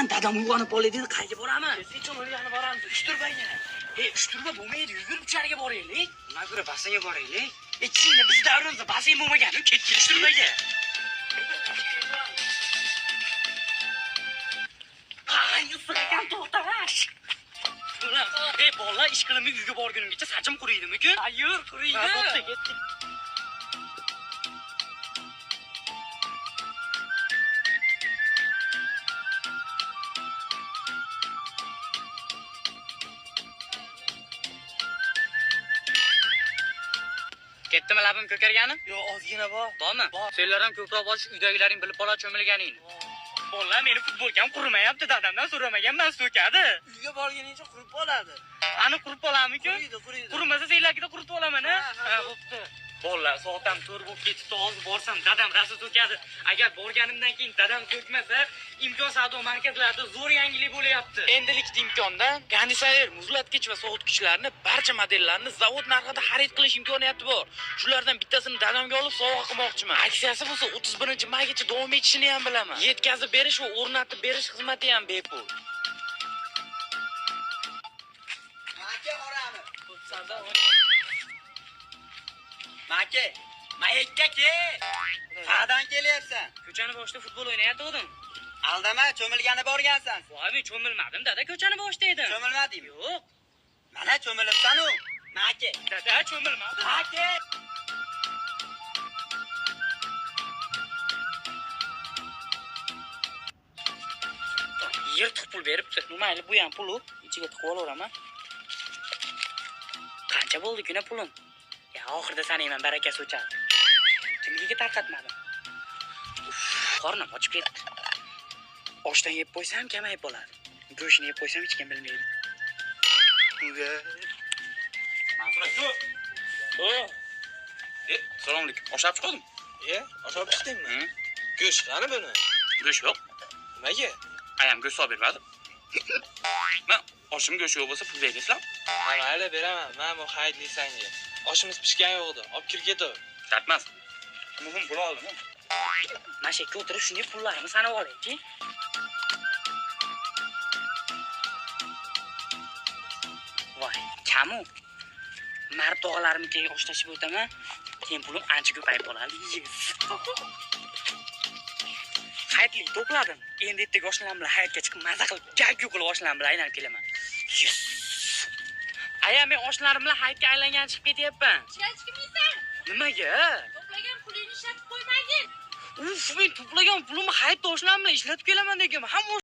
Lan dadam uyg'onib qoldi dedi, qayerga boramiz? Cho'milgani boramiz, Uchturbaga. E, Uchturba bo'lmaydi, yugurib ucharga boraylik. Undan ko'ra basseynga boraylik. E, chinni biz davrimizda basseyn bo'lmagan, ketdik Uchturbaga. Ay, issiq ekan, to'xtash. Ulan, ey bolalar, ish qilimni uyga borgunimgacha sochim quriydimi-ku? Ayur, quriydi. Ha, bo'pti, ketdik. Ketdimi labim ko'kargani? Yo'q, ozgina bor. Bormi? Bor. Senlar ham ko'proq borish, uydagilaring bilib qoladi cho'milganingni. Bolalar, meni futbolkam qurimayapti, dadamdan so'ramaganman, so'kadi. Uyga borguningcha qurib qoladi. Ani qurib qolamiki? Quriydi, quriydi. Qurmasa senlarkida quritib olaman, ha? Ha, Ha, bo'pti. Bolalar, soat ham 4 bo'lib ketibdi, hozir borsam dadam rosa so'kadi. Agar borganimdan keyin dadam so'kmasa, Imkon savdo markazlarida zo'r yangilik bo'lyapti. Endilikda Imkondan konditsioner, muzlatgich va sovutgichlarni barcha modellarini zavod narxida xarid qilish imkoniyati bor. Shulardan bittasini dadamga olib sovg'a qilmoqchiman. Aksiyasi bo'lsa 31-maygacha davom etishini ham bilaman. Yetkazib berish va o'rnatib berish xizmati ham bepul. Maka orami. Maka, mayakka ke. Qayerdan kelyapsan? Ko'chani boshida futbol o'ynayotgandim. Aldama, cho'milgani borgansan. Voy, men cho'milmadim, dada, ko'chani boshida edim. Cho'milmadingmi? Yo'q. Mana cho'milibsan-u. Maka. Dada, cho'milmadim. Maka. Yirtiq pul beribdi. Mayli, bu ham pul u. Ichiga tiqib olaveraman. Qancha bo'ldi kuna pulim? Ya oxirida sanayman, barakasi o'chadi. Kimnikiga tarqatmadim. Uf, qornim ochib ketdi. Oshdan yeb qo'ysam kamayib bo'ladi. Go'shtini yeb qo'ysam hech kim bilmaydi. Mansur aka. O, Assalomu alaykum. Osh olib chiqadim. E, osh olib chiqdingmi? Go'sht qani buni? Go'sht yo'q. Nimaga? Ayam go'sht olib bermadi. Men oshim go'sht yo'q bo'lsa pul berasizlar. Ha, mayli beraman. Mana bu hayitlik sanga. Oshimiz pishgan yo'q edi. Olib kirib ketaver. Shart emas. Muhim pul oldim. Mana shu yerga o'tirib shunday pullarimni sanab olaychi. Voy, kamu. Marb tog'alarimnikiga osh tashib o'taman. Keyin pulim ancha ko'payib qoladi. Yes. Hayitlik to'pladim. Endi ertaga oshnam bilan hayitga chiqib maza qilib, gaggu qilib oshnam bilan aylanib kelaman. Yes. Aya, men oshnalarim bilan hayitga aylangan chiqib ketyapman. Chiqmaysan. Nimaga? To'plagan pulingni ishlatib qo'ymagin. Uf, men to'plagan pulimni hayitda oshnam bilan ishlatib kelaman deganman. Hamma